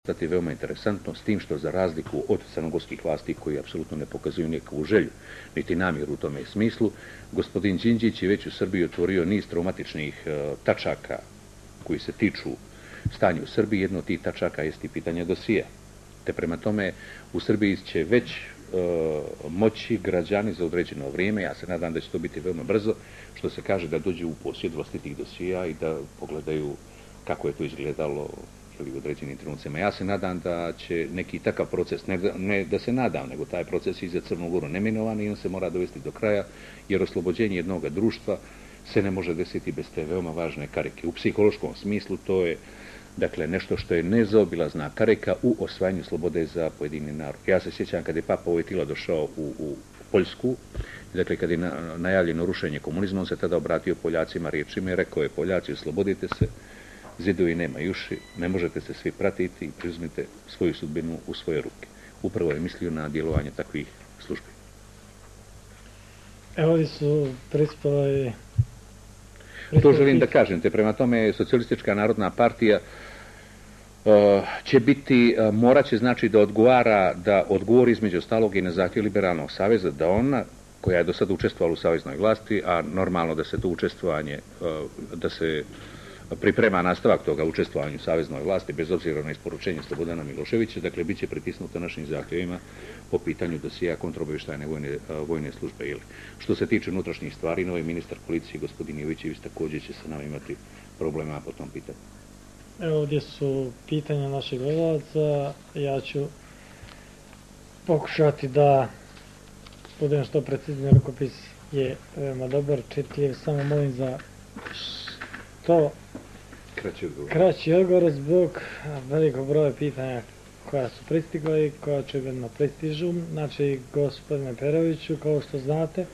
postati veoma interesantno, s tim što za razliku od crnogorskih vlasti koji apsolutno ne pokazuju nikakvu želju, niti namjeru u tome smislu, gospodin Đinđić je već u Srbiji otvorio niz traumatičnih tačaka koji se tiču stanja u Srbiji. Jedno od tih tačaka jest i pitanje dosija. Te prema tome u Srbiji će već moći građani za određeno vrijeme, ja se nadam da će to biti veoma brzo, što se kaže da dođu u posjed vlastitih dosija i da pogledaju kako je to izgledalo u određenim trenucima. Ja se nadam da će neki takav proces, ne da se nadam, nego taj proces iza Crnu Goru neminovan i on se mora dovesti do kraja, jer oslobođenje jednog društva se ne može desiti bez te veoma važne karike. U psihološkom smislu to je dakle nešto što je nezaobilazna karika u osvajanju slobode za pojedini narod. Ja se sjećam kad je Papa Vojtila došao u Poljsku, dakle kad je najavljeno rušenje komunizma, on se tada obratio Poljacima riječima i rekao je: Poljaci, oslobodite se, zidovi nemaju uši, ne možete se svi pratiti i preuzmite svoju sudbinu u svoje ruke. Upravo je mislio na djelovanje takvih službi. Evo li su prispali... To želim da kažem, te prema tome Socijalistička narodna partija će biti, morat će znači da odgovori između ostalog i na zahtjev Liberalnog saveza, da ona, koja je do sada učestvovala u saveznoj vlasti, a normalno da se to učestvovanje, da se priprema nastavak toga učestvovanja u saveznoj vlasti, bez obzira na isporučenje Slobodana Miloševića, dakle bit će pritisnuto našim zahtjevima po pitanju dosija kontraobavještajne vojne službe. Što se tiče unutrašnjih stvari, novi ministar policije, gospodin Jovićević, također će sa nama imati problema po tom pitanju. Evo ovdje su pitanja naših gledalaca. Ja ću pokušati da budem što precizniji, rukopis je veoma dobar, čitljiv, samo molim za što kraći odgovor zbog velikog broja pitanja koja su pristigla i koja očigledno pristižu. Znači, gospodine Peroviću, kao što znate,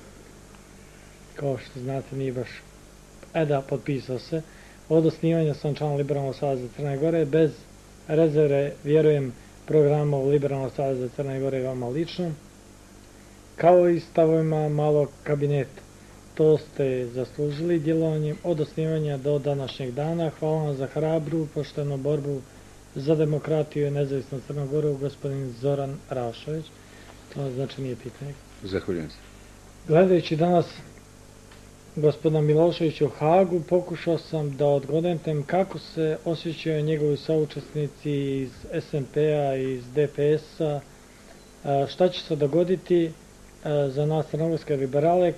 nije baš potpisao se. Od osnivanja sam član Liberalnog saveza Crne Gore, bez rezerve vjerujem programu Liberalnog saveza Crne Gore vama lično, kao i stavovima malog kabineta. To ste zaslužili djelovanjem od osnivanja do današnjeg dana. Hvala vam za hrabru, poštenu borbu za demokratiju i nezavisnost Crne Gore, gospodin Zoran Rašović. To znači nije pitanje. Zahvaljujem se. Gledajući danas gospodina Miloševića u Hagu, pokušao sam da odgodentem kako se osjećaju njegovi saučesnici iz SMP-a i iz DPS-a, šta će se dogoditi za nas crnogorske liberale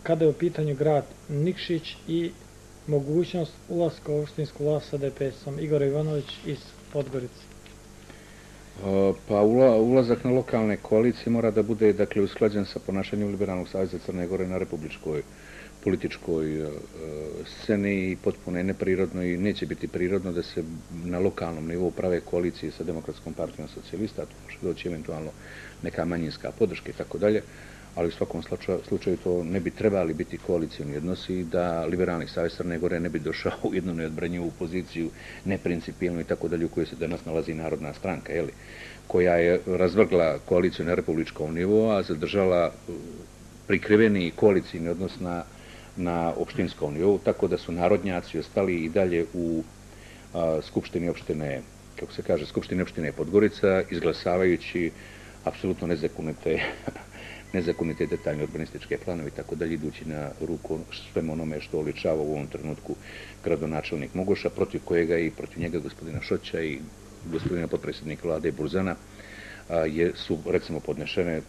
kada je u pitanju grad Nikšić i mogućnost ulaska u opštinsku vlast sa DPS-om. Igor Ivanović iz Podgorice. Pa ulazak na lokalne koalicije mora da bude dakle usklađen sa ponašanjem Liberalnog saveza Crne Gore na republičkoj političkoj sceni i potpuno je neprirodno i neće biti prirodno da se na lokalnom nivou prave koalicije sa Demokratskom partijom socijalista, tu može doći eventualno neka manjinska podrška i tako dalje, ali u svakom slučaju to ne bi trebali biti koalicijni odnosi i da Liberalni savez Crne Gore ne bi došao u jednu neodbranjivu poziciju, neprincipijelnu i tako dalje u kojoj se danas nalazi Narodna stranka, koja je razvrgla koaliciju na republičkom nivou, a zadržala prikriveni koalicijni odnos na opštinskom nivou, tako da su narodnjaci ostali i dalje u skupštini opštine, kako se kaže, skupštini opštine Podgorica, izglasavajući apsolutno nezakonite detaljne urbanističke planove i tako dalje, idući na ruku svemu onome što oličava u ovom trenutku gradonačelnik Mogoša, protiv kojega i protiv njega gospodina Šoća i gospodina potpredsjednika vlade Burzana su recimo podnešene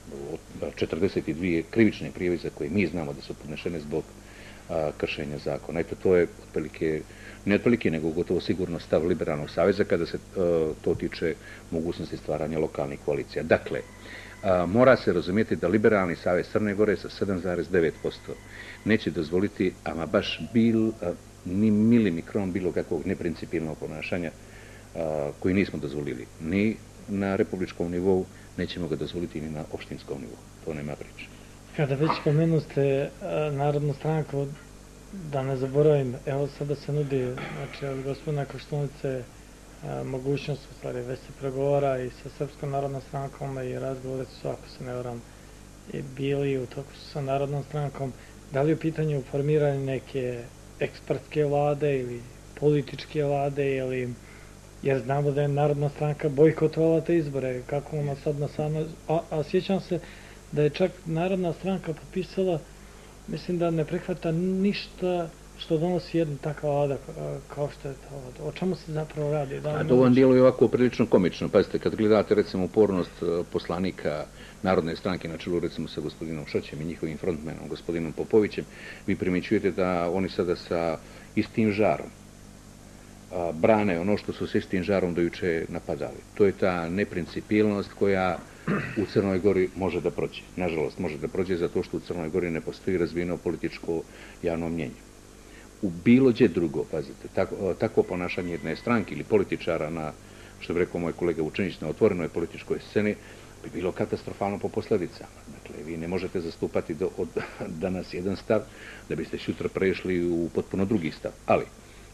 42 krivične prijave za koje mi znamo da su podnešene zbog kršenja zakona. Eto, to je otprilike, ne otprilike, nego gotovo sigurno stav Liberalnog saveza kada se to tiče mogućnosti stvaranja lokalnih koalicija. Dakle, mora se razumjeti da Liberalni savez Crne Gore sa 7,9% neće dozvoliti, ama baš ni milimikron bilo kakvog neprincipijelnog ponašanja koji nismo dozvolili ni na republičkom nivou, nećemo ga dozvoliti ni na opštinskom nivou. To nema priče. Kada već spomenuste Narodnu stranku, da ne zaboravim, evo sada se nudi, znači od gospodina Koštunice mogućnost, u stvari već se pregovara i sa Srpskom narodnom strankom i razgovore su, ako se ne varam, bili u toku sa Narodnom strankom. Da li je u pitanju formiranje neke ekspertske vlade ili političke vlade ili jer znamo da je Narodna stranka bojkotovala te izbore, kako ona sad a sjećam se da je čak Narodna stranka potpisala, mislim da ne prihvata ništa što donosi jedna takva vlada kao što je ta vlada. O čemu se zapravo radi? A to vam djeluje ovako prilično komično. Pazite, kad gledate recimo upornost poslanika Narodne stranke na čelu recimo sa gospodinom Šoćem i njihovim frontmenom, gospodinom Popovićem, vi primjećujete da oni sada sa istim žarom brane ono što su s istim žarom dojuče napadali. To je ta neprincipijelnost koja u Crnoj Gori može da prođe. Nažalost, može da prođe zato što u Crnoj Gori ne postoji razvijeno političko javno mnjenje. U bilo gdje drugo, pazite, takvo ponašanje jedne stranke ili političara na, što bi rekao moj kolega Vučinić, na otvorenoj političkoj sceni, bi bilo katastrofalno po posljedicama. Dakle, vi ne možete zastupati od danas jedan stav, da biste sutra prešli u potpuno drugi stav. Ali,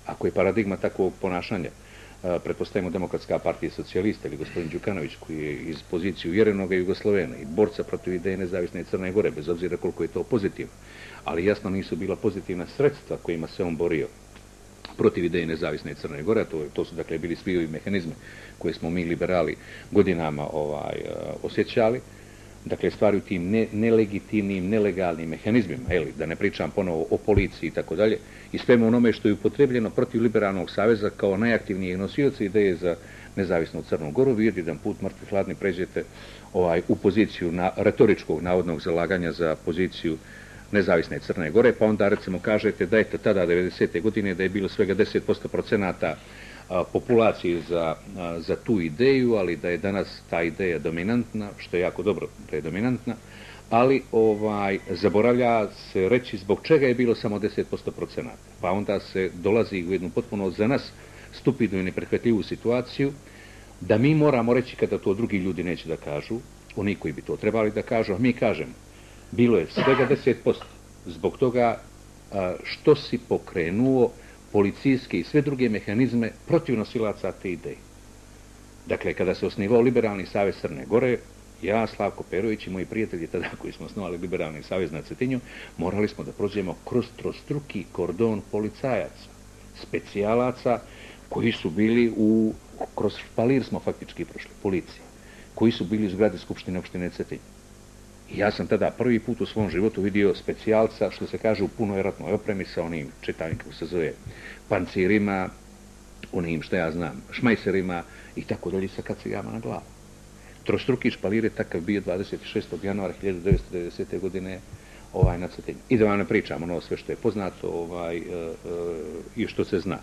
ako je paradigma takvog ponašanja, pretpostavimo Demokratska partija socijalista ili gospodin Đukanović, koji je iz pozicije uvjerenog Jugoslovena i borca protiv ideje nezavisne Crne Gore, bez obzira koliko je to pozitivno, ali jasno nisu bila pozitivna sredstva kojima se on borio protiv ideje nezavisne Crne Gore, to su dakle bili svi ovi mehanizmi koje smo mi liberali godinama osjećali. Dakle, stvari u tim nelegitimnim, nelegalnim mehanizmima, da ne pričam ponovo o policiji i tako dalje, i svemu onome što je upotrebljeno protiv Liberalnog saveza kao najaktivnijeg nosioca ideje za nezavisnu Crnu Goru, vi jedan put mrtvi hladni pređete u poziciju retoričkog navodnog zalaganja za poziciju nezavisne Crne Gore, pa onda recimo kažete da je tada 90. godine da je bilo svega 10% populacije za tu ideju, ali da je danas ta ideja dominantna, što je jako dobro da je dominantna, ali zaboravlja se reći zbog čega je bilo samo 10%. Pa onda se dolazi u jednu potpuno za nas stupidnu i neprihvatljivu situaciju da mi moramo reći kada to drugi ljudi neće da kažu, oni koji bi to trebali da kažu, a mi kažemo bilo je svega 10% zbog toga što si pokrenuo policijske i sve druge mehanizme protiv nosilaca te ideje. Dakle, kada se osnivao Liberalni savez Crne Gore, ja, Slavko Perović i moji prijatelji tada koji smo osnovali Liberalni savez na Cetinju, morali smo da prođemo kroz trostruki kordon policajaca, specijalaca koji su bili kroz špalir smo faktički prošli, policije, koji su bili u zgradi Skupštine opštine Cetinj. I ja sam tada prvi put u svom životu vidio specijalca, što se kaže, u punoj ratnoj opremi sa onim, čitam kako se zove, pancirima, onim, što ja znam, šmajserima i tako dalje sa kacigama na glavu. Trostruki špalir je takav bio 26. januara 1990. godine na Cetinju. I da vam ne pričam ono sve što je poznato i što se zna.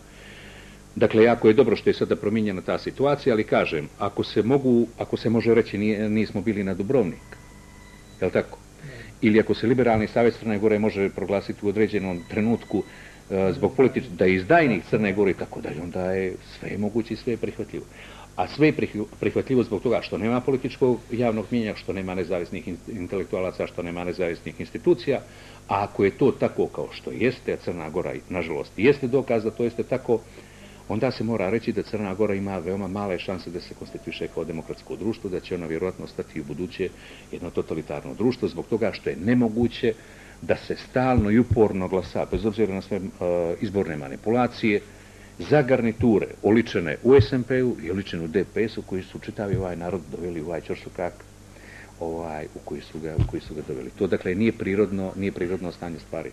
Dakle, jako je dobro što je sada promijenjena ta situacija, ali kažem, ako se može reći nismo bili na Dubrovnik, je li tako? Ili ako se Liberalni savez Crne Gore može proglasiti u određenom trenutku zbog da je izdajnik Crne Gore i tako dalje, onda je sve moguće i sve je prihvatljivo. A sve je prihvatljivo zbog toga što nema političkog javnog mijenja, što nema nezavisnih intelektualaca, što nema nezavisnih institucija, a ako je to tako kao što jeste, a Crna Gora, nažalost, jeste dokaz da to jeste tako, onda se mora reći da Crna Gora ima veoma male šanse da se konstituiše kao demokratsko društvo, da će ona vjerojatno ostati u buduće jedno totalitarno društvo, zbog toga što je nemoguće da se stalno i uporno glasa, bez obzira na sve izborne manipulacije, za garniture oličene u SMP-u i oličene u DPS-u, koji su čitavi ovaj narod doveli u ovaj ćorsokak u koji su ga doveli. To, dakle, nije prirodno stanje stvari.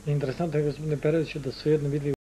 Interesantno je, gospodine Peroviću, da su jedno vidljivo